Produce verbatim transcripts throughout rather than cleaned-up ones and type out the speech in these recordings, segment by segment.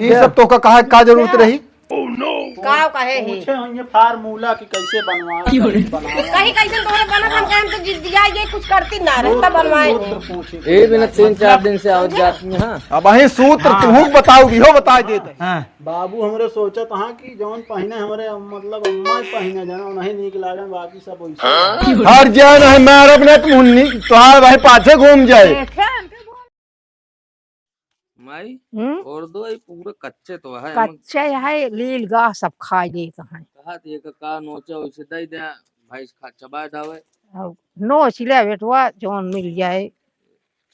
ये सब तोहका कहा का जरूरत रही? का कहे ही? पूछे होंगे फार्मूला कि कैसे बनवा, कैसे बनवा। कहीं कैसे तोहरे बनत, हम कहे हम तो जिद्दिया ये कुछ करती ना रहे, तब बनवाए सूत्र नहीं। पूछे। ए बिना तीन चार दिन से आवत जाती हैं। अब वही सूत्र हाँ। तुहू बताओ, इहो बता देते। हाँ। बाबू हमरे सोचत हाँ कि जौन पहिने हमरे मतलब अम्मा ही पहिने जाना उन्हें नीक लागे, बाकी सब वैसे। हर जान है मैं अरब ने तुम नी, तोहार भाई पाछे घूम जाए। माई, हम्म? और दो, ये पूरा कच्चे तो है। कच्चे है, लील गाह सब खाई लेत हैं। कहा थी एक का नोचा उसे दे दे, भैंस खा चबा जावे। अब नोच ले बेटवा, जौन मिल जाए।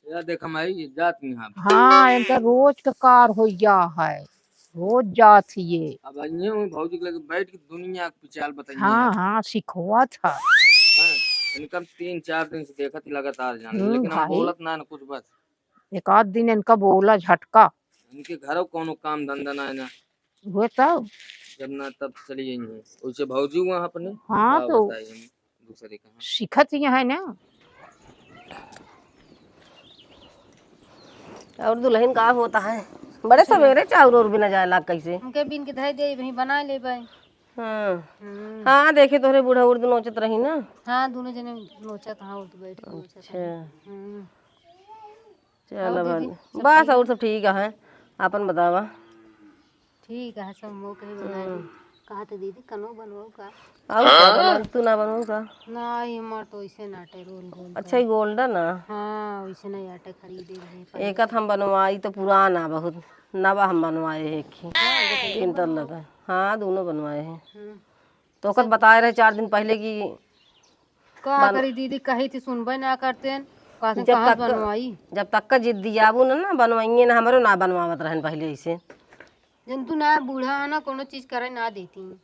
या देख माई, ये जात नहीं हाँ। हाँ, इनका रोज का कार हो गया है, रोज जात ही ये। अब अन्य हुई भौजी के लगे बैठ के दुनिया के पिचाल बताइए। हाँ, हाँ, सिखवा था। हाँ, इनका हम तीन चार दिन से देखत ही लगातार जाने, हम्म, लेकिन हम भाई। बोलत ना, ना कुछ बस। एक आध दिन इनका बोला झटका। इनके घरों कौनो काम धंधा ना है ना। हुए तब। जब ना तब चली जाइए। उसे भौजी हुआ अपने। हाँ, का तो बताई हम दूसरे का। सीखत ही है ना। और दुल्हन का होता है? बड़े सवेरे चाउर और बिना जाए लाग कैसे? हमके बिन के धई दे, वहीं बना लेबै। हाँ। हम्म। हाँ, देखे तोहरे बूढ़ा उर्द नोचत रही ना। हाँ, दोनों जने नोचत, हाँ, उर्द बैठ के नोचत अच्छा। रही। हम्म। चल और भाई, दीदी, सब बस ठीक? और सब ठीक है, आपन बतावा। ठीक है, सब मौके पे बनाए हम्म। दी। कहा तो दीदी, कनो बनवाऊ का? और का बनवाऊ? तू ना बनवाऊ का? ना, ये हमार तो ऐसे नाटे रोल गोल अच्छा, का। ये गोल्डन ना? हाँ, वैसे नहीं आटे खरीदे रहे पहले। एक हम बनवाई तो पुराना बहुत, नवा हम बनवाए है एक ही। हाँ, ये तो तीन दोनों तल्ला का। हाँ, दोनों बनवाए हैं। हम्म। तो ओकर सब बताए रहे चार दिन पहले कि का बन- करी दीदी, कही थी सुनबे ना करते हैं, कहते जब कहाँ तक, बनवाई? जब तक का जिद्दी आबू ना, ना बनवाइए ना, हमरो ना बनवावत रहन पहले ऐसे। जन तू ना बूढ़ा है ना, कोनो चीज करे ना देती।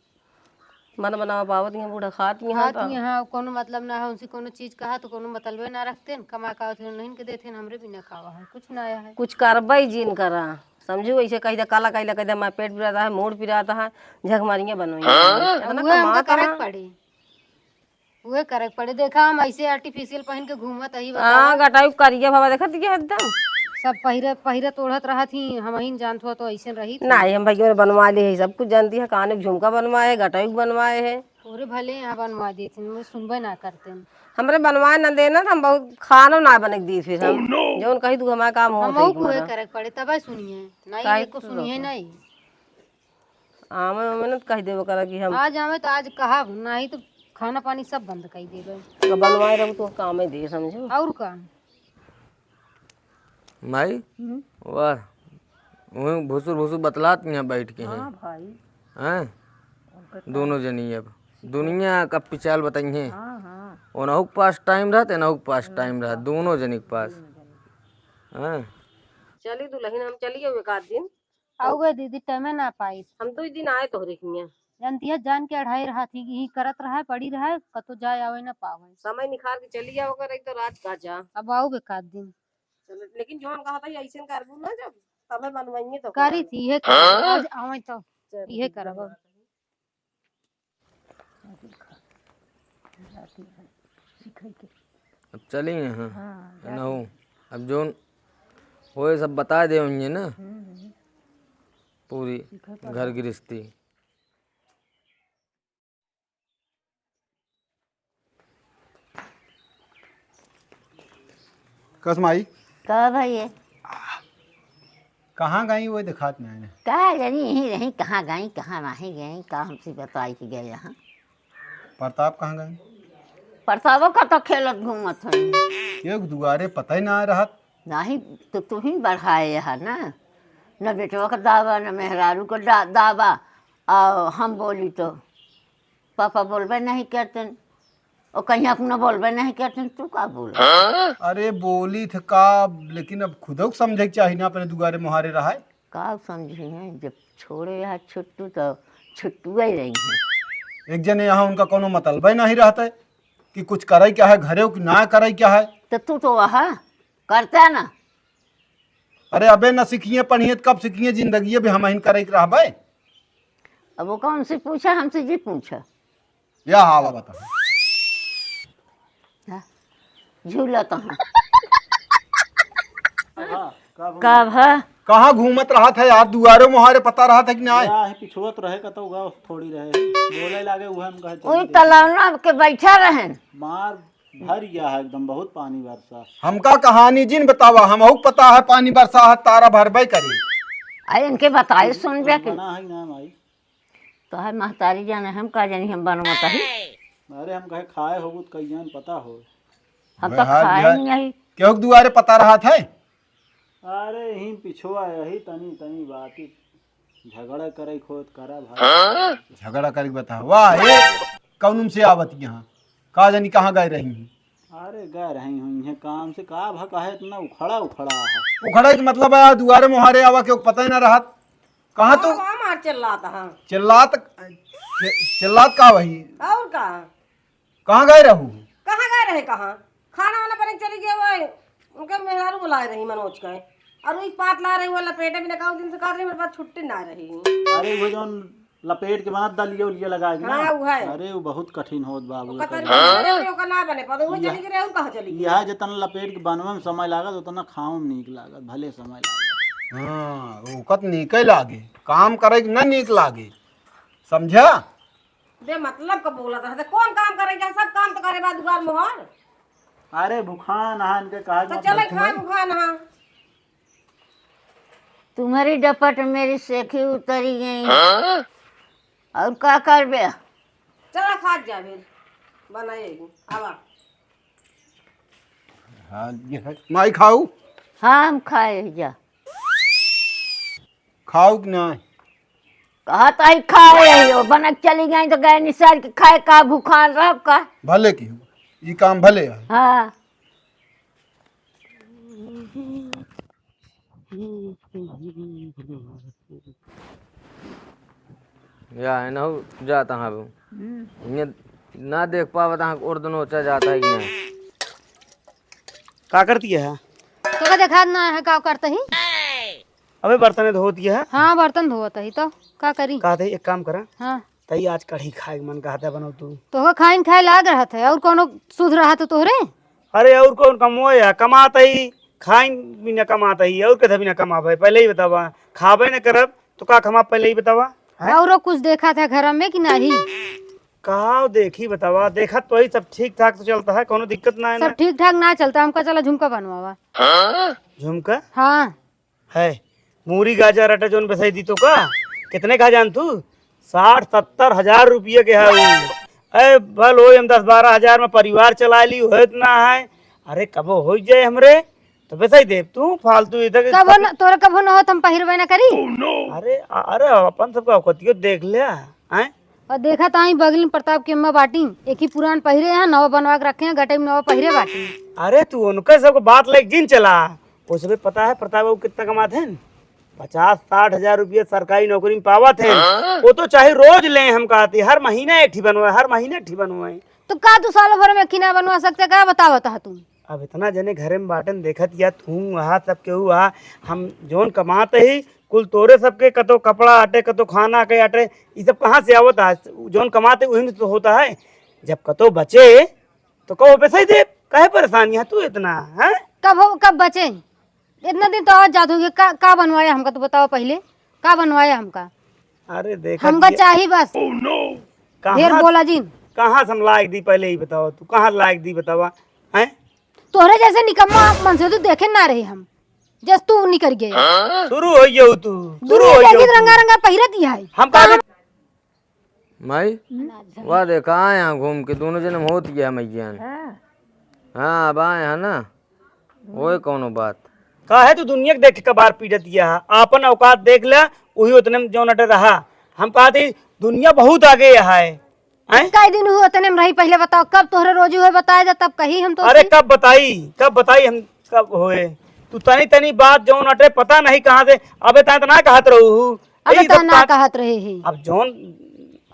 मन बनावा पावत यहाँ बूढ़ा खात यहाँ खात का। यहाँ कोनो मतलब ना है, उनसे कोनो चीज कहा तो कोनो मतलबे ना रखते हैं, कमा का उतने नहीं के देते हैं, हमरे भी ना खावा है, कुछ ना आया है। कुछ करबे जिन करा, समझू, ऐसे कह दे, काला कैला कह दे, मैं पेट पिराता है, मूड़ पिराता है, झक मारिए बनवाइए। हाँ? इतना उहे हमका कमाता करे है। के पड़ी। उहे करे के पड़े। देखा, हम ऐसे artificial पहिन के घूमत हई, बतावा। हाँ, गटाई करिया बाबा, देखत ही एकदम। सब पहिरे, पहिरत ओढ़त रहत ही, हमहिन जानत हो तो ऐसे रही थी। नहीं, हम भैया बनवा ले है, सब कुछ जानती है, कान के झुमका बनवाए है, गटाई बनवाए है। तोरे भले यहाँ बनवा देती, वो सुनबे ना करते हैं। हमरे बनवाए ना देना, तो हम बहुत खानो ना बने के दी फिर हम। Oh, no! जौन कही तू हमारा काम हो, हम ठीक उहे मारा। करे के पड़े, तबे सुनिए। नहीं, काहे एको तू सुनिए रोको? नहीं। आवे, आवे ना तो कह देबो करा कि हम आज आवे तो आज कहब, नहीं तो खाना पानी सब बंद कर देबे। तो बनवाए रहू तो कामे दे, समझो। और का? माई, हम्म। वाह, वहीं भुसुर भुसुर बतलात यहाँ बैठ के हैं। हाँ भाई। हैं? उनका दोनों जनी अब दुनिया का पिचाल बताइए। हाँ, हाँ। ओनहु के पास टाइम रहत, एनहु के पास टाइम रहत, दोनों जनी के पास। दोनों जनी। हैं? चली दुल्हन, हम चली अब एक आध दिन। आउबे दीदी, टाइमे ना पाई। हम दुइ दिन आए तोहरे हियाँ। जानती है, जान के अढ़ाई रहा थी, यही करत रहा, पड़ी रहा, कतो जाए आवे ना पावे। समय निकाल के चली आओ, अगर एक तो रात का जा। अब आउबे एक आध दिन। चलो, लेकिन जौन कहा था, ऐसे करबू ना जब, तबे बनवाइए तो करी थी, ये करब। हाँ? आज आवे तो चल, ये ठीक करब। बा। अब चली यहाँ। हाँ, है ना हो? अब जौन होए सब बता दे उन्हें ना। हम्म, हम्म। पूरी सीखा तो घर है। गृहस्थी। कस माई? का भइया? कहाँ गई वो देखात नहीं है? का जानी यहीं रही, कहाँ गई, कहाँ नहीं गई, का हमसे बताई कि गए यहाँ। प्रताप कहाँ गए? प्रतापो का तो खेलत घूमत है। एक दुआरे पता ही ना रहत। नहीं, तो तू ही बढ़ाए है ना, न बेटवा का दावा, न मेहरारू का दा-, दावा, और हम बोली तो पापा बोलबे नहीं करते, और कहीं अपना बोलबे नहीं करते, तू का बोल? अरे बोली थे का, लेकिन अब खुदो के समझे के चाही ना, अपने दुआरे मुहारे रहाए। का समझी हैं, जब छोड़े यहाँ छुट्टू तो छुट्टुए रही हैं। एक जने यहाँ उनका कोनो मतलबे नहीं रहता है कि कुछ करे क्या है घरे, कि ना करे क्या है। तो तू तो वह करता ना। अरे अबे न सीखिए पढ़िए तो कब सीखिए, जिंदगी भी हम ही करे के रहबे। अब वो कौन से पूछा, हमसे जी पूछा। या हाला बता। हाँ, झूला तो हाँ। हाँ, का भा? कहाँ घूमत रहत है यार? दुआरे मुहारे पता रहत है कि नाहीं? या है, पिछुआ तो रहे, कतौ गाँव थोड़ी रहे। बोले लागे, उहे हम कहे, चली उही देखी। तलौना के बैठा रहन। मार भर गया है एकदम, बहुत पानी बरसा। हमका कहानी जिन बतावा, हमहू के पता है पानी बरसा है, तारा भरबे करी। आ, इनके बताई सुनबे की। बना है ना माई। तो है महतारी जाने, हम का जानी, हम बनवत ही। अरे हम कहे खाए होबू त कइयान पता हो। हम तो वह हाल खाए यह नहीं। केहू के दुआरे पता रहत है? अरे यहीं पिछुआ यही तनी तनी बात ही झगड़ा करे खोत करा भाई। झगड़ा करे के बता। वाह, ये कौन से आवत यहाँ? का जानी कहाँ गए रही? अरे गए रही हूँ इन्हें काम से, का भा काहे इतना उखड़ा उखड़ा है? उखड़ा के मतलब है दुआरे मुहारे आवा के पता ही ना रहत। कहाँ तू? हाँ, मार चिल्लात है। चिल्लात, चि-, चिल्लात का वही? और का? कहाँ गए रहू? कहाँ गए रहे, कहाँ? खाना वाना बने के चली गए, वो उनके मेहरारू बुलाए रही मनोज के। और वही पात ला रही, वो लपेटे भी ना, काऊ दिन से कहत रही, मेरे पास छुट्टी ना रही। अरे वो जौन लपेट के बनत दलिया उलिया लगा के ना। हाँ, वो है। अरे वो बहुत कठिन होत बाबू, वो ओकर कतरी बने, ओकर ना बने, पर वो यह-, चली गई रहे, वो कहाँ चली गई? यह जितना लपेट के बनवे में समय लागत, उतना खावे में नीक लागत, भले समय लागत। हाँ, ओकत नीके लागे, काम करे के ना नीक लागे, समझा? बेमतलब का बोलत रहते, कौन काम करे के? सब काम तो करे बा दुआर मोहर। अरे भुखान है, इनके कहा तो जात चले है। खाए भुखान है। तुम्हारी डपट मेरी सेखी उतरी गई। हाँ? और का करबे? चला खात जा फिर, बनाए आवा। हाँ, ये है। माई खाऊ? हाँ, हम खाए जा। खाऊ कि ना? कहा तो ही खाए ही हो, बनक चली गई तो गए निसार के खाए का, भूखान रह का। भले की हो, ई काम भले है। हाँ। या है ना हो, जाता हाँ वो। हम्म। इन्हें ना देख पावत हाँ, उर्द नोचा जाता है कि नहीं। का करती है? तो का देखा ना है, का करता ही? अबे बर्तन धोत ही है। हाँ, बर्तन धोत ही तो का करी? का थे, एक काम करा। हाँ। तई आज कढ़ी खाए के मन कहता बनौ तू। तो का खाइन खाए लाग रहत है, और कोनो सुध रहत तोहरे? अरे और कौन कमोए है? कमात ही, खाइन भी न कमात ही, और कदे भी न कमाबे। पहले ही बतावा, खाबे न करब तो का कमा, पहले ही बतावा। हैं? औरो कुछ देखा था घर में कि नहीं? का देखी बतावा, देखत तो ही सब ठीक ठाक तो चलता है, कोनो दिक्कत ना है सब ना। ठीक ठाक ना चलता, हमका चला झुमका बनवावा। झुमका? हाँ। है, मूरी गाजर अटे जौन बेसाई दी तो का? कितने का जान तू? साठ सत्तर हजार रुपये के है उ। ए, भल होई हम दस बारह हजार में परिवार चला ली, होत ना है। अरे कबो हो जाए हमरे, तो बेसाई देब तू, फालतू इधर कबो न, तोरे कबो न होत, हम पहिरबे ना करी। अरे, अरे अपन सबका औकतियो देख ले, हैं? और देखा तो आई बगल में प्रताप के अम्मा बाटी, एक ही पुरान पहिरे हैं, नवा बनवा के रखे हैं, गटे में नवा पहिरे बाटी। अरे तू उनके सबको बात लेके जिन चला, वो सबे पता है प्रताप बाबू कितना कमात हैं? पचास साठ हजार रुपये सरकारी नौकरी में पावत हैं। हाँ? वो तो चाहे रोज लें, हम कहती हर महीना एक ठी बनवाए, हर महीना एक ठी बनवाए। तो का तू साल भर में एक ठी ना बनवा सकते, का बतावत है तू? अब इतना जने घरे में बाटन देखत या तू वहाँ सब केहू वहाँ, हम जौन कमात ही कुल तोरे सबके, कतो कपड़ा आटे, कतो खाना के आटे, ई सब कहाँ से आवत है? जौन कमाते वही में तो होता है। जब कतो बचे तो कहो पैसा ही दे, काहे परेशान है तू इतना, हैं? कब हो, कब बचे? इतना दिन तो आवत जात होगे, का, का बनवाया हमका, तू बतावा पहिले, का बनवाया हमका? अरे देखा हमका ये चाही बस। कहाँ ढेर से, बोला जिन। कहाँ से हम लायक दी, पहले ही बतावा तू, कहाँ लायक दी बतावा, हैं? तोहरे जैसे निकम्मा मन से तू देखे ना रहे हम, जस तू निकर गए। शुरू हो गयो तू, शुरू दुनिया हो देखी गयो तो तू। रंगा रंगा पहिरत ही है। हम का माई, वाह देखा, आए यहाँ घूम के, दोनों जने में होत गया मैया। हाँ। हाँ, अब आए हैं ना, ओए कौनो बात। काहे तू दुनिया के देख के कबार पीटत गया है? आपन औकात देख ले, वही उतने में जौन अटे रहा। हम कहा थी, दुनिया बहुत आगे है, हैं? कई दिन हुए उतने में रही, पहले बताओ, कब तोहरे रोजी हुए बताए जा, तब कही हम तो अरे उसी। कब बताई, कब बताई हम, कब होए? तू तनी तनी बात जौन अटे, पता नहीं कहाँ से, अबे तैं तो ना कहत रहू। अबे यही तो सब ना बात कहत रहे ही। अब जौन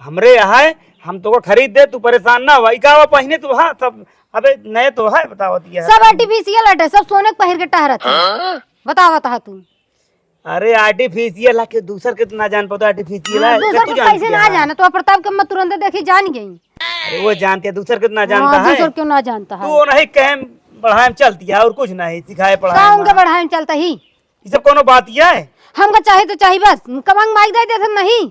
हमरे यहाँ है, हम तो को खरीद दे, तू परेशान ना हुआ। ई का हुआ, पहिने तो हाँ, सब, अबे नए तो है, बतावत ही है। सब आर्टिफिशियल अटे, सब सोने के पहिर के टहरत है। हाँ? बतावत हा तू। अरे आर्टिफिशियल है कि दूसर के तो ना जान पाता, आर्टिफिशियल हाँ, है, दूसर के कैसे ना जाने, तो प्रताप के अम्मा तुरंत देखी जान गई। अरे वो जानते हैं, दूसर के तो ना जानता हाँ, है। दूसर क्यों ना जानता है? तू वो नहीं कहे बढ़ाए में चलती है, और कुछ नहीं सिखाए पढ़ाए का में। उनके बढ़ाए में चलता ही? ई सब कोनो बात ये है? हमका चाही तो चाही बस, कमांग माइक दे देत हम नहीं।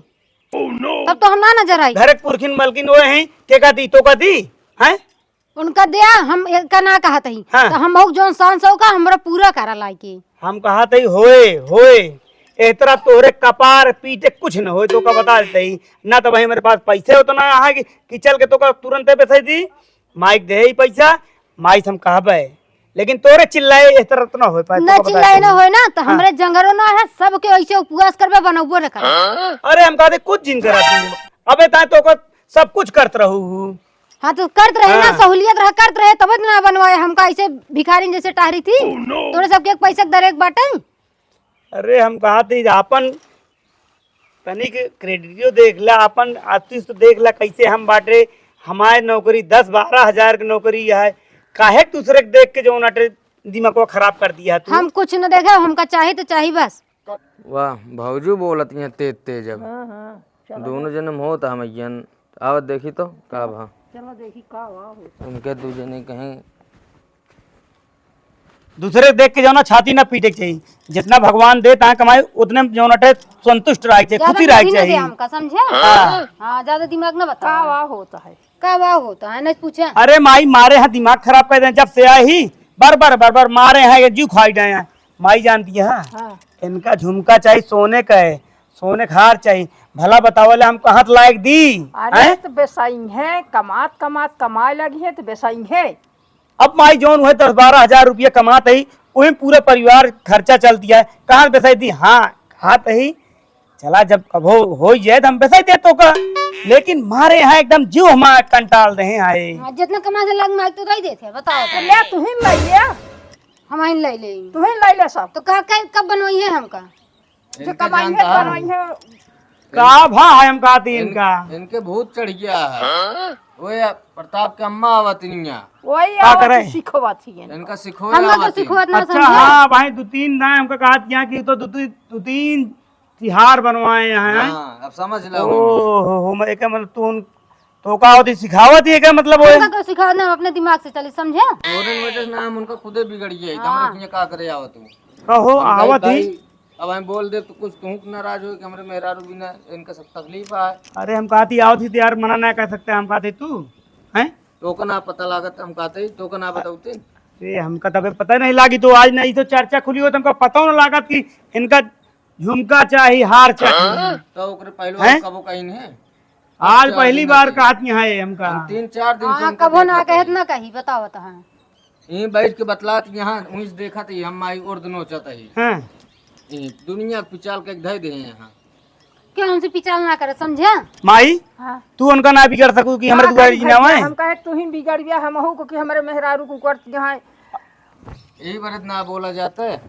तब तो हम ना नजर आई। घर के पुरखिन मलकिन वो हैं, के का दी, तो का दी, हैं? उनका दिया, हम का ना कहत ही। हाँ। तो हम मौक जौन सांस हो का हमरा पूरा करा लाइके। हम कहत ही होए, होए। एह तरह तोहरे कपार पीटे कुछ न होए, तो का बता देत ही। ना तो भाई हमरे पास पैसे उतना है कि, कि चल के तो का तुरंते बेसाई दी। माइक दे ही पैसा, माई से हम कहबे, लेकिन तोरे चिल्लाए एह तरह तो ना होए पाए, ना तो का बता चिल्लाए देत ना ही। होए ना, तो हाँ। हमरे जंगरो ना है, सबके ऐसे उपवास करबे, बनौबो न करे। अरे हम कहते कुछ जिन करा तू। अबे ताए तो का सब कुछ करत रहू। हाँ, तो करत रहे ना, हाँ। सहूलियत रहा, करत रहे, तब तो ना बनवाए। हमका ऐसे भिखारिन जैसे टहरी थी। तोरे सबके एक पैसा के दर एक बाटे। अरे, हम कहत ही, आपन तनिक क्रेडिटियो देख ला, आपन आर्टिस्ट देख ला, कैसे हम बाटे, हमारे नौकरी दस बारह हजार के नौकरी है, काहे दूसरे के देख के जौन अटे दिमागवा खराब कर दिया तू? हम कुछ न देखे, हमका चाही तो चाही बस। वाह, भौजू बोलत यहाँ तेज तेज अब। हाँ, हाँ, चलो। दोनों जने में होत हम अइयन। आवत देखी तो का भा। चलो देखी का हुआ हो। उनके दू जने कहीं दूसरे के देख के जौन ना छाती ना पीटे के चाहिए। जितना भगवान दे तहाँ कमाए, उतने में जौन अटे संतुष्ट रहे के चाहिए, ज्यादा खुशी रहे के कमी ना दे चाहिए। हमका, समझे? हाँ। हाँ, ज्यादा दिमाग ना बता। का हुआ होता है? का हुआ होता है, नहीं पूछे। अरे माई मारे हैं, दिमाग खराब कर दे। जब से आई ही, बार बार बार बार मारे हैं, ये जीव खाई जाए हैं। माई जानती है, हाँ। इनका झुमका चाहिए सोने का है, सोने का हार चाहिए। भला बतावले हम कहाँ से लायक दी? अरे हैं? तो बेसाई है, कमात कमात कमाए लगी है तो बेसाई है। अब माई जौन हुए दस बारह हजार रुपया कमात ही, वही पूरा परिवार खर्चा चलती है, कहाँ से बेसाई दी? हाँ, खात ही, चला जब कभो हो जाए तो हम बेसाई दे तो का, लेकिन मारे यहाँ एकदम जीव हमारा कंटाल रहे हैं आए। हाँ, जितना कमा से लाग माइक तो दे देते हैं, बताओ तो। ले तू ही ले ले। हम ही ले ले। तू ही ले ले सब। तो का, का, कब बनवाई है हमका? जो इनके कमाई है, जानता है। बनवाई है। का भा है हम कहती इन-, इनका? इनके भूत चढ़ गया है। वो ये प्रताप के अम्मा आवत निया। वही का आवत करे? सिखवत ही है। इनका सिखोए हम लोग तो आवत ही। सिखवत ना अच्छा, समझे। हाँ भाई, दो तीन ना हमका कहत यहाँ की तो दो तीन, दो तीन तिहार बनवाए हैं। हाँ, अब समझ लो। ओ हो हो, मैं एका मतलब तू उन, तो का होती सिखावत ही का मतलब होए? हमका कोई सिखावत ना, हम अपने दिमाग से चली, समझे? तोरे वजह से ना हम उनका खुदे बिगड़ गए, हाँ। हमरे किया का करे आवत हूँ। कहो, हम कहे आवत ही। भाई, अब हम बोल दे तो कुछ तू नाराज हो कि हमरे मेहरारू बिना इनका सब तकलीफ आए। अरे हम कहती आवत ही तो यार मना ना कर सकते, हम कहते तू, हैं? तो का ना पता लागत, हम कहते तो का ना बताउते। अरे हमका तबे पता नहीं लागी, तो आज नहीं तो चर्चा खुली हो तो हमका पता ना लागत कि इनका झुमका चाही, हार चाही। तो ओकरे पहलवान हैं? कबो कहीं नहीं। आज अच्छा, पहली अभी बार नहीं। कहत यहाँ है हमका। हम तीन चार दिन से हाँ, उनका कबो ना देखत कहत हई। ना कही, बतावत हाँ। यहीं बैठ के बतलात यहाँ, उइस देखत ही, हम माई उर्द नोचत ही। हाँ। ये दुनिया के पिचाल के धै दे यहाँ। क्यों हमसे पिचाल ना करे, समझे? माई, हाँ। तू उनका ना बिगड़ सकू कि हमरे हाँ, दुआरे कहीं जी ना भाई, आवे? हम कहे तू ही बिगड़ गया, हम हो को कि हमरे मेहरारू को करत यहाँ। यही बरत ना बोला जाता है।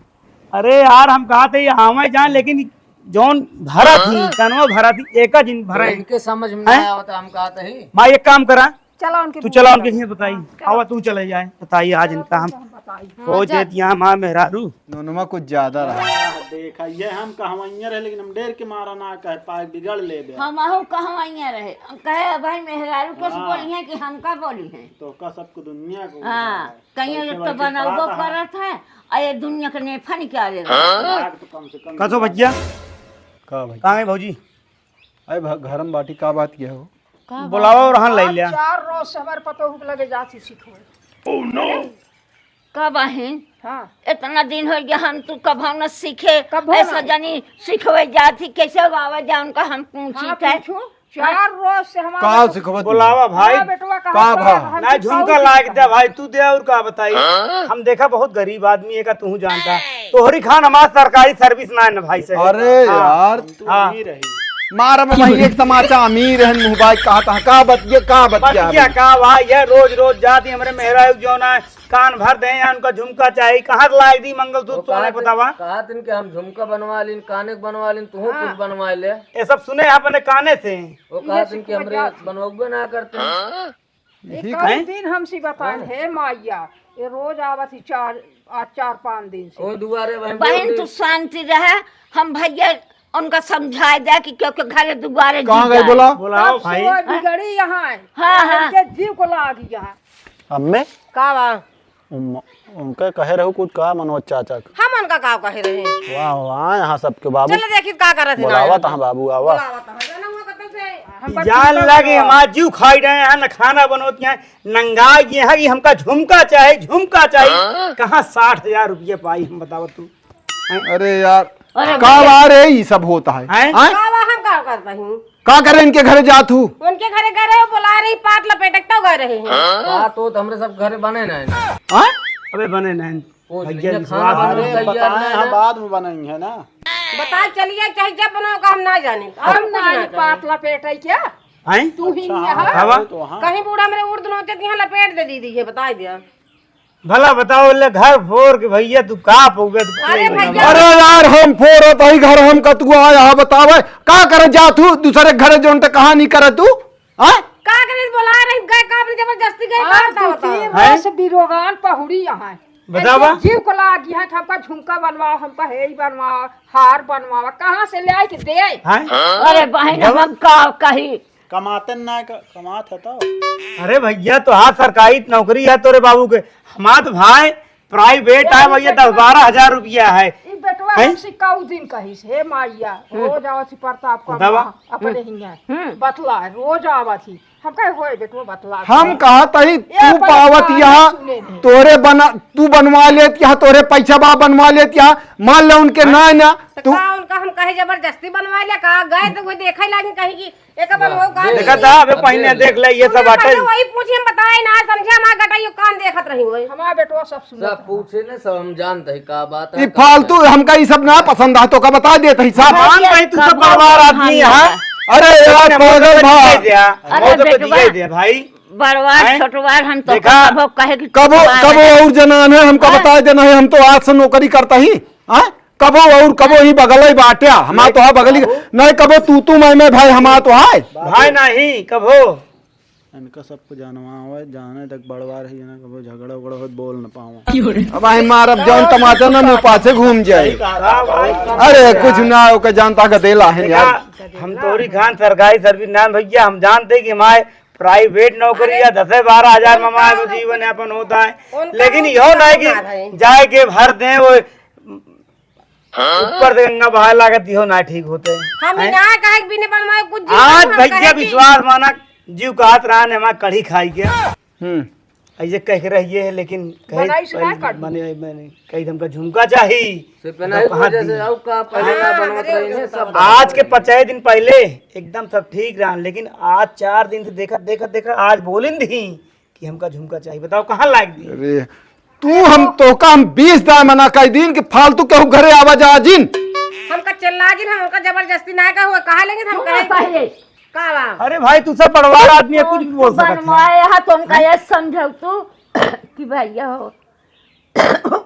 अरे यार, हम कहत ही आवे जान, लेकिन जौन भरत ही, हाँ। कनवा भरत ही, एका जिन तो भरे। इनके समझ में हैं? ना आवत, हम कहत ही। माई, एक काम करा, चला उनके तू मुंह चला में उनके बता। हियाँ बताई। हाँ, चला। आवा, तू चले जाए, बताई आज चला इनका हम तुमको हम बताई। हाँ, हो जा। जेत यहाँ माँ मेहरारू। नोनमा कुछ ज्यादा रहा। देखा, ये हम कहवैया रहे, लेकिन हम डेर के मारा ना कह पाए, बिगड़ लेबे। हम आहू कहवैया रहे, कहे भाई मेहरारू कस हाँ। बोली है कि हमका बोली है। तो का सबको दुनिया को हाँ। उल्टा है। कहीं बैठे एक तो बैठे बनौबो खात है। करत है, और ये दुनिया के नेफा निकाले रहे। दिमाग तो कम से कम कसो लगा। भैया? का भाई? कहाँ है भौजी? अरे भ-, घर में बाटी का बात किया हो? का बुलावा बात? और हाँ ले आज लिया। चार रोज से हमारे पतोह के लगे जाती सीखो। का बहिन? हाँ। इतना दिन हो गया हम तू कभो न सीखे, कभो ऐसा ना। जानी सिखवे जाती, कैसे बाबा जा उनका हम पूछी हाँ, थे? पूछो। चार रोज से हमारा का बेटवा सिखवत बुलावा भाई। हमारा बेटवा कहाँ का पर भा? है? हम ना तो झुमका कौन लाग सीखा? दे भाई, तू दे और का बताई? हाँ? हम देखा बहुत गरीब आदमी है का तू जानता। तोहरी खान हमार सरकारी सर्विस ना है ना भाई से। अरे हाँ। यार, तू हाँ। ही रही। मार अब भाई एक तमाचा अमीर है मुंह भाई कहा था का बतिया का बतिया बतिया भाई? का भाई है रोज रोज जाती हमरे मेहरा जो ना कान भर दे या उनका झुमका चाहिए कहाँ से लाए दी मंगलसूत्र वो सोने कहा बतावा। कहा दिन के हम झुमका बनवा लीन काने के बनवा लीन तू हाँ। कुछ बनवा ले। ये सब सुने हैं अपने काने से। वो ये कहा दिन के सिखवा हमरे जात है। बनवाबे ना करते हैं। हाँ? ये यही कई कहे? दिन हमसे बताएन, हाँ। हे माइया, ये रोज आवत ही चार, आज चार पाँच दिन से। ओ दुआरे बहन बहन, बोल तू दे। शांति रहे, हम भैया उनका समझाए दे कि क्योंकि घरे दुआरे कहाँ जी गए जाए। बोला? बुलाओ तब से भाई। वो बिगड़ी यहाँ है। हाँ, हाँ। इनके जीव को लागी यहाँ। अम्मे? का बा? उम-, उनके कहे रहू कुछ का मनोज चाचा के? हम उनका का कहे रहे? वाह, वाह, यहाँ सबके बाबू। चल देखी का करत है ना बुलावत यहाँ। हाँ बाबू, आवा। बुलावत है, जाना हुआ कतौ से। हम जान लगे, हमार जीव खाई रहे हैं, न खाना बनोत हैं, नंगाई ये है कि हमका झुमका चाही, झुमका चाही। हाँ? कहाँ साठ हजार रुपया पाई हम, बतावा तू? हैं? अरे यार, अरे का भैया। बार है, ई सब होता है? हैं? हैं? का बा, हम का करता हूँ? का करे इनके घरे जात हूँ? उनके घरे गए रहे, बुला रही, पात लपेटक तो गए रहे हैं। हाँ, तो, तो हमरे सब घरे बने ना है। हाँ? अबे बने ना है। कुछ भैया नहीं, विश्वास खाना नहीं। अरे तैयार बताएं, नहीं हम है। बाद में बनाएंगे, है ना? बताए चलिए, चाहे जब बनाओ का हम ना जाने। और हम कुछ ना ना जाने। पात लपेट है क्या? हैं? तू ही अच्छा, यहाँ। हाँ, बतावा। तो हाँ। कहीं बूढ़ा मेरे उर्द नोचे दिया, लपेट दे दी, दी है, बताई दिया। भला बताओ, ले घर फोर के भैया, तू का पउबे, तू अरे पउबे। भैया। अरे यार, हम फोर होत ही घर, हम का तू आया है, बतावे, का करे जा तू, दूसरे के घरे जोन ते कहानी करे तू, हाँ? का करे, बोला रही, गए का अपने जबरदस्ती गए, का आज बताओ, दुखी बताओ। हैं? बस बिरोगान पहुड़ी यहाँ है। बतावा। ऐसे जीव को लागी है कि हमका झुमका बनवाओ, हमका हेई बनवाओ, हार बनवाओ, कहाँ से ले आए के दे? हैं? अरे बहन, बतावा। हम का कही? कमाते ना क-, कमात है तो। अरे भैया, तोहार सरकारी नौकरी है तोरे बाबू के, हमार तो भाई प्राइवेट है भैया, दस बारह हजार रुपया है। ई बेटवा हैं? हमसे कऊ दिन कहिस, "हे माइया, हम्म। रोज आवत ही प्रताप का बतावा। माँ अपने हियाँ। हम्म। बतला, रोज आवत ही।" हम कहे, "होए बेटवा, बतला।" हम कहा तही, ये तू अपन पावत बात यहाँ, सुने नहीं। तोरे बना, तू बनवा लेत यहाँ, तोरे पैसा बा बनवा लेत यहाँ, मान ले उनके ना, ना, तो तू का उनका हम कहे जबरदस्ती बनवा ले का? गए तो वो देखे लागे कहीं की एक बार वो का देखा था, अबे पहले देख ले, ये सब बाटे। वही पूछी, हम बताए ना, समझे, हमार गटाइयो कान देखत रही हुए। हमार बेटवा सब सुनत सब रहा। पूछे ने, सब हम जानते हैं का बात है, ई का फालतू, नहीं। हमका ई सब ना पसंद है, तो का बता देत ही साहब। मान भाई, तू सब कबो बड़वार आदमी है। अरे यार, पागल भा। अरे बेटवा, दे भाई। बड़वार, हैं? छोटवार, हम तो देखा? कबो कहे कि कबो, छोटवार कबो है। और जनान है, हमका हाँ। बता देना है, हम तो आज से नौकरी करता ही। हाँ? कबो और कबो ही बगल ही बाट्या, हमार तो हा बगल ही, नहीं कबो तू तू मैं मैं भाई हमार तो हाय। भाई नहीं, कबो। इनका सबको जानवा हुआ है, जाने तक बड़वार ही ना, कबो झगड़ा उगड़ा हो, बोल न पावा। अब आई मार, अब जौन तमाचा ना मुँह पाछे घूम जाए। अरे कुछ ना, ओके जानता का देला है यार। हम तोरी खान सरकारी सर्विस ना भैया, हम जानते कि हमारे प्राइवेट नौकरी या दसे बारह हजार में हमारे जीवन यापन होता है, लेकिन यो ना कि जाए के भर दे वो ऊपर से गंगा बहाए लागत, इहो ना ठीक होते। हम ही हैं? ना कहे कि बिना बनवाए कुछ जीवन आज हम भैया कहे कि विश्वास माना, जीव कहत रहा ने हमार कढ़ी खाई के। हम्म। ऐसे कह के रहिए है, लेकिन कहे बनाई से ना पहले काटू। मने, मने कही हमका झुमका चाही। से पहनाई तो कहाँ वजह से दी? आऊ का पहले ना हाँ, बनवत अरे रही है, सब आज के पचास दिन पहले एकदम सब ठीक रहा, लेकिन आज चार दिन से देखत, देखत, देखत आज बोलिन दी कि हमका झुमका चाहिए, बताओ कहाँ लाग दी? अरे, तू हम तोहका हम बीस दाय मना कइ दीन कि फालतू केहू घरे आवा जा जिन। हमका चिल्ला जिन, हम हमका जबरदस्ती ना का हुआ, कहा लेकिन हम सुनो कहे पहले। का बा? अरे भाई, तू सब बड़वार आदमी है, कुछ भी बोल सकत है। बनवाए हा तो उनका ये समझाऊ तू कि भैया हो,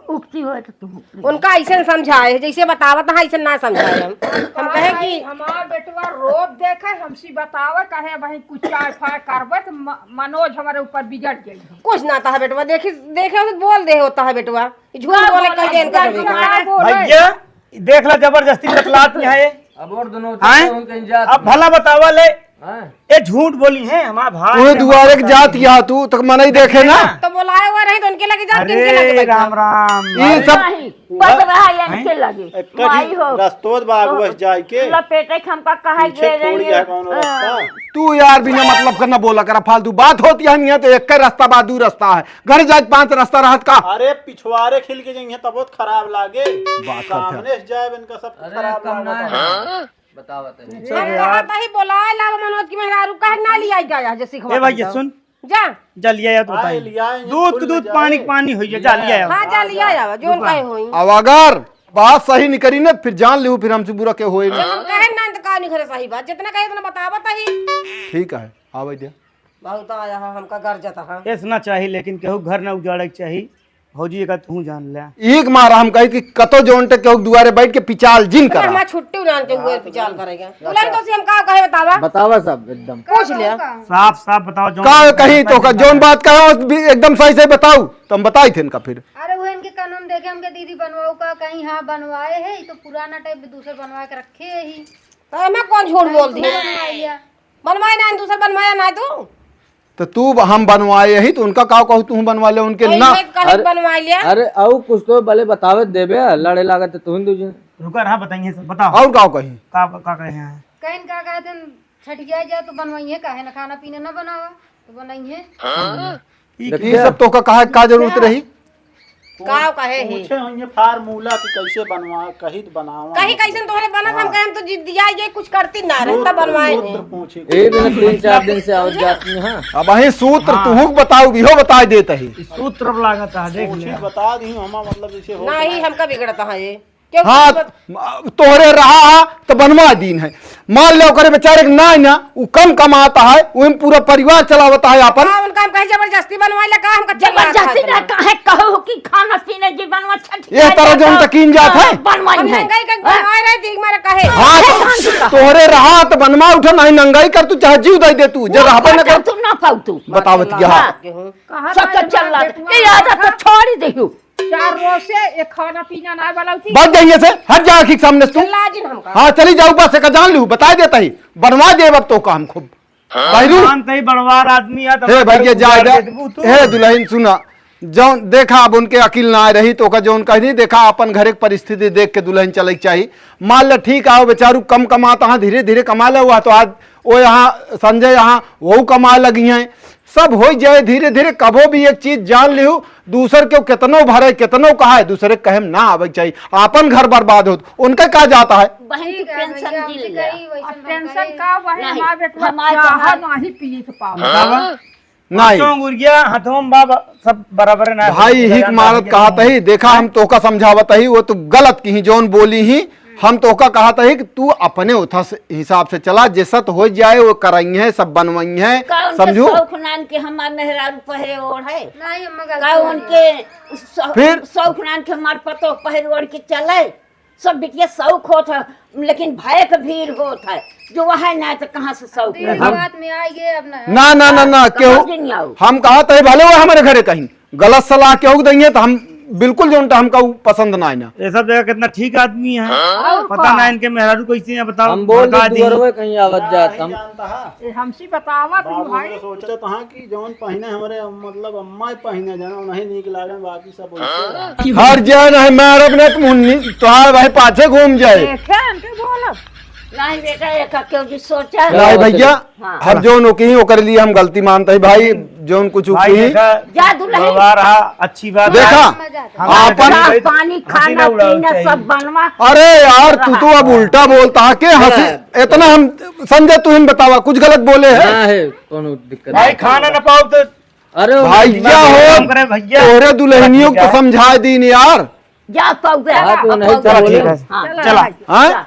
उक्ति हो तो तू उक्ति। उनका ऐसे समझाए, जैसे बतावत है, ऐसे ना समझाए हम। हम कहे भाई, कि हमार बेटवा रोब देखे, हमसे बतावे, कहे, "भाई, कुछ चाय फाय करबे, तो म-, मनोज हमारे ऊपर बिगड़ जाई।" कुछ ना था बेटवा, देखी, देखे हो तो बोल दे होता है बेटवा, झूठ का बोले, बोले, कह दे इनका झूठ बेटवा। बोले। भैया, देख ला, जबरदस्ती बतलात नहीं है। अब और दोनों हैं? चलते हो कहीं जात अब नहीं। भला बतावा ले। हैं? ए, झूठ बोली है हमार भाई, तू हमार दुआरे के भाई। जात या तू, तक मनई देखे ना। तो बोलाए हुआ रही तो उनके लगे जात, अरे, किनके लगे बैठा? राम, राम। ये सब नहीं, पकड़ा है इनके लगे। एक माई हो। रस्तोत बाग तो बस जाए के। लपेटे के हमका कहा पीछे दे छोड़ रही गया है। कौनो हाँ। रास्ता? तू यार बिना मतलब का ना बोला करा, फालतू बात होती है नहीं है तो एक ही रास्ता बा, दू रास्ता है। घर जाए पांच रास्ता रहत का? अरे पिछवारे खिल के जइहे तब बहुत खराब लागे। बात करते हैं। सामने से जाए इनका सब अरे, खराब कम ना लागत है। है। बतावत है। हम कहा था ही बोलाए लाओ मनोज की मेहरारू, काहे ना लिया गया जे सिखवा ए भाई, ये बताओ। सुन। जा। जा लिया या तो आए, बताई। लिया, ये दूध फूल के दूध, ले पानी जाए। के पानी होई है, जा लिया या। हाँ, जा लिया या, जोन कहे होई। अब अगर बात सही निकली ना, फिर जान लिहू, फिर हमसे बुरा के होए ना। जब हम कहे ना तो का नहीं करे सही बात, जितना कहे उतना बतावत ही। ठीक है, आवे दे। बहुत आया है, हमका गरजत है। ऐस ना चाही, लेकिन केहू घर ना उजाड़े के चाही। भौजी, एका तू जान ले। एक मारा हम कही कि कतो जोन टे केहू दुआरे बैठ के पिचाल जिन अरे, करा। हमार छुट्टी उड़ान के हुए पिचाल करेगा। उलन तो से हम का कहे बतावा? बतावा सब एकदम। पूछ ले। साफ साफ बताओ, जौन का कही तो का, जौन बात कहो, भी एकदम सही सही बताओ, तो हम बताई थे इनका फिर। अरे, वो इनके कानून देखे, हमके दीदी बनवाओ का, कहीं हाँ बनवाए है, ये तो पुराना टाइप दूसर बनवा के रखे है ही। तो मैं कौन झूठ बोल दी? बनवाया। बनवाए ना, दूसर बनवाया ना तू। तो तू ब-, हम बनवाए ही, तो उनका का कहू, तू बनवा ले, उनके तो ना। इहे कहे अरे, बनवा लिया। अरे, अउ कुछ तो भले बतावे देबे, लड़े लागत तो तुम दू जन। रुका रहा, बताइए सब, बताओ। और का कही? का, का कहे हैं? कहीं का कहते हैं, छठिया जाए तो बनवाइए, काहे ना खाना पीना ना बनावा, तो बनाइए। हाँ? ई देखिए। ई सब तोहका कहा का जरूरत रही? का कहे ही? पूछे होइए फार्मूला कि कैसे बनवा, कही तो बनावा। कहीं कैसे तोहरे बनत, हम हाँ। कहे हम तो जिद्दिया ये कुछ करती ना रहे, तब बनवाए सूत्र हैं। पूछे। ए दिन तीन चार दिन से आवत जात में, हाँ। अब अही सूत्र हाँ। तुहूक बताऊ, बिहो बताए देत ही। ई सूत्र लागत है, देख पूछे ले। बता दी हमा, मतलब जैसे हो नहीं, बनाए। हमका बिगड़ता है ये। क्यों हाँ, बत- म-, तोहरे रहा हा, तो बनवा दीन है। मान ले, ओकरे बेचारे के नाई ना, उ कम कमाता है, वही में पूरा परिवार चलावता है आपन। हाँ, उनका हम कहे जबरदस्ती बनवाए ला, का हमका जबरदस्ती ना, काहे कहो कि खाना पीना जी बनवा छठ ये तरह जौन तकीन जात है। बनवाई हम है। नंगाई के बनवाए रहे, देख मारे कहे। हाँ, अरे, तो कौन सी कहा? तोहरे रहा तो बनवा उठा, नहीं नंगाई कर तू, चाहे जीव दे दे तू, जे वो रहबे न कर कर। तू ना पाऊ तू। बतावत हाँ। गया। कहाँ सब तो जाए चल रहा मार है। ये आदत तो छोड़ ही दे। चार रोज से ये खाना पीना ना बनाऊ थी। बच जाइए से, हट जा आँखी के सामने से तू। चिल्ला जिन हमका। हाँ, चली जा ऊपर से का जान लू, बताए देता ही, बनवा देब अब तोहका हम खूब। हाँ। बहिरू। शांत ही बड़वार आदमी है, तो हे भैया, जा, जा। दे देबू तू। हे दुल्हन सुना, जौन देखा अब उनके अकिल ना रही तो का जौन कहनी, देखा अपन घरे के परिस्थिति देख के दुल्हन चले के चाही। मान ले ठीक आओ बेचारू कम कमाता हाँ, धीरे धीरे कमा ले हुआ तो आज वो यहाँ संजय यहाँ वो कमा लगी हैं। सब हो जाए धीरे धीरे। कबो भी एक चीज जान लिहू, दूसर के केतनो भरे, केतनो कहा है, दूसरे के कहे में ना आवे के चाहिए। आपन घर बर्बाद होत, उनके का जाता है? बहन की ठीक है पेंशन भैया, मिल हमसे गया। कही वैसन अब टेंशन का वही नहीं, हमार बेटवा हमार चाहा कहा नहीं पिए के पावे। हाँ? नहीं। पाँचों गुरिया हथवा में बा, सब बराबर ना भाई, होई, हिक बराबर मारत ना कहत होई। ही, देखा, हाँ। हम तोहका समझावत ही, वो तो गलत की ही, जौन बोली ही, हम तोहका कहत ही कि तू अपने उथा से, हिसाब से चला, जैसा तो हो जाए, वो करई है, सब बनवई है, का उनके समझू? शौक नान के हमार मेहरारू पहरे ओढ़ है? नहीं, अम्मा, गलती का हो गई। उनके शौ-, फिर? शौक नान के हमार पतोह पहरे ओढ़ के चले? सब बिटिया शौक होत है, लेकिन भय के भीड़ होत है, जो वह है ना तो कहाँ से शौक दीदी, नहीं? बात में आई गए अब ना। ना, ना, ना, ना, समझ केहू, नहीं आओ। हम कहत ही भले वो हमारे घरे कहीं गलत सलाह केहू के दइहे तो हम बिल्कुल जौन टा हमका उ पसंद ना आए ना। ये सब जगह कितना ठीक आदमी है, और पता का? ना इनके मेहरारू कैसी है, बताओ, हम बोल भड़का दी दी। दुअरवे कहीं आवत जात नहीं हम। जानता है। ये हमसे बतावा तू बाबू भाई। ने सोचा तो हाँ कि जौन पहिने हमरे, मतलब, अम्मा ही पहिने जाना, उन्हें नीक लागे, बाकी सब वैसे रहा। हर जन है, मैं अरब ने तुम उन्नी, तोहार भाई पाछे घूम जाए। देखे, हमके बोलो। नहीं बेटा, एक क्यों जी सोचा। नहीं भैया, हाँ। हम जौन ओकी ही, ओकर लिए हम गलती मानते हैं भाई, जौन कुछ भाई ओकी ही। देखा, जा दुल्हन। व्यवहार रहा, अच्छी बात देखा, है। हम आपन चाह, हंसी पानी, हंसी खाना ना उड़ाओ पीना चाहिए। सब बनवा। अरे यार, तू तो अब उल्टा बोलता है, के हंसी? हाँ। इतना हम समझे, तू ही बतावा, कुछ गलत बोले है? ना है, कोनो दिक्कत भाई, नहीं। खाना ना पाओ तो अरे भाई, दिमाग क्या हो? काम करे भैया। तोहरे दुल्हनियों को क्या? समझा दीन यार। जा, पाऊ गया, हाँ, तो पाऊ नहीं गया। चला, ठीक है। हाँ, चला। चला। हाँ? जा।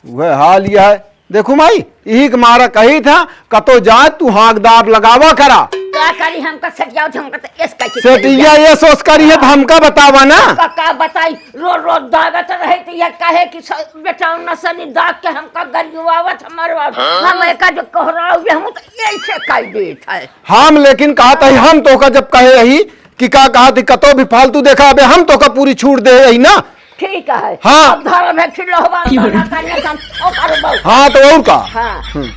वह हाल यह है। देखो माई, यही के मारा कही था, कतो जाए तू हाँक दाब लगावा करा। का करी हमका सटियाओ थे, हमका तो एस का चीज सेटिया करी ये सोच करी है, तो हमका बतावा ना। का, का बताई, रो रो दागत रहे तो ये कहे कि स-, बेटा न सनी दाग के हमका गरियुआवत हमारे बाप। हाँ। हम एका जो कोहराऊ ये हम तो यही से कह देत है। हम लेकिन कहत ही, हम तोहका जब कहे रही कि का कहत ही, कतो भी फालतू देखा, अबे हम तोहका पूरी छूट दे रही ना। ठीक है। हाँ। अब धर्म है, फिर लोहवा बना करने से हम ओ करबो। हाँ, तो और का? हाँ। हम्म।